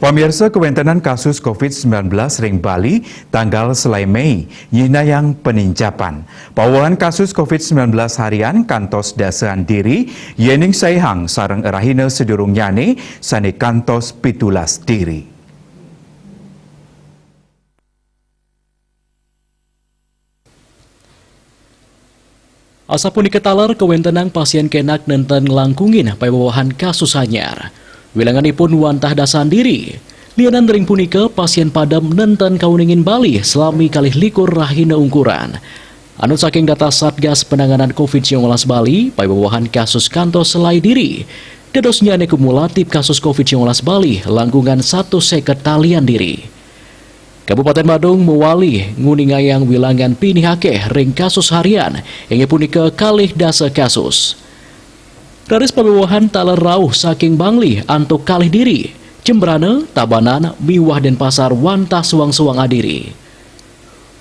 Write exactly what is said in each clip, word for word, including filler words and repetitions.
Pamirsa, kawéntenan kasus covid sembilan belas ring Bali tanggal selaé Méi nyinayang penincapan. Pawewehan kasus covid sembilan belas harian kantos dasaan diri, yéning saihang sareng rahina sadurungnyané sané kantos pitulas diri. Asapunika taler kawéntenan pasién kénak nénten nglangkungin pawewehan kasus anyar. Wilanganipun wantah dasaan diri. Lianan ring punika, pasién padem nénten kauningin Bali salami kalih likur rahina ungkuran. Anut saking data Satgas Penanganan covid sembilan belas Bali, pawewehan kasus kantos selaé diri. Dadosnyané kumulatif kasus covid sembilan belas Bali langkungan satus séket talian diri. Kabupatén Badung mawali nguningayang wilangan pinih akéh ring kasus harian, inggih punika kalih dasa kasus. Raris pawewehan taler rauh saking Bangli antuk kalih diri, Jembrana, Tabanan, miwah Dénpasar wantah suang-suang adiri.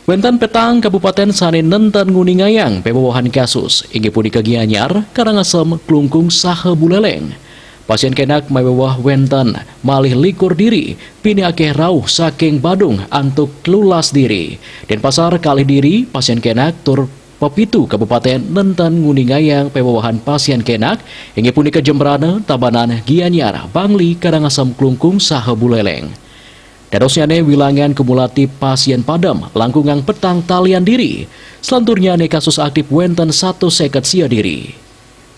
Wénten pétang kabupatén sané nénten nguningayang pawewehan kasus, inggih punika Gianyar, Karangasem, Klungkung, saha Buléléng. Pasién kénak maweweh wénten malih likur diri, pinih akéh rauh saking Badung antuk telulas diri. Dénpasar kalih diri, pasién kénak tur pepitu kabupatén nénten nguningayang pawewehan pasién kénak, inggih punika Jembrana, Tabanan, Gianyar, Bangli, Karangasem, Klungkung, saha Buléléng. Dadosnyané wilangan kumulatif pasién padem langkungan petang talian diri. Salanturnyané kasus aktif wénten satus séket sia diri.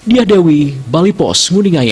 Diah Dewi, Bali Post, nguningayang.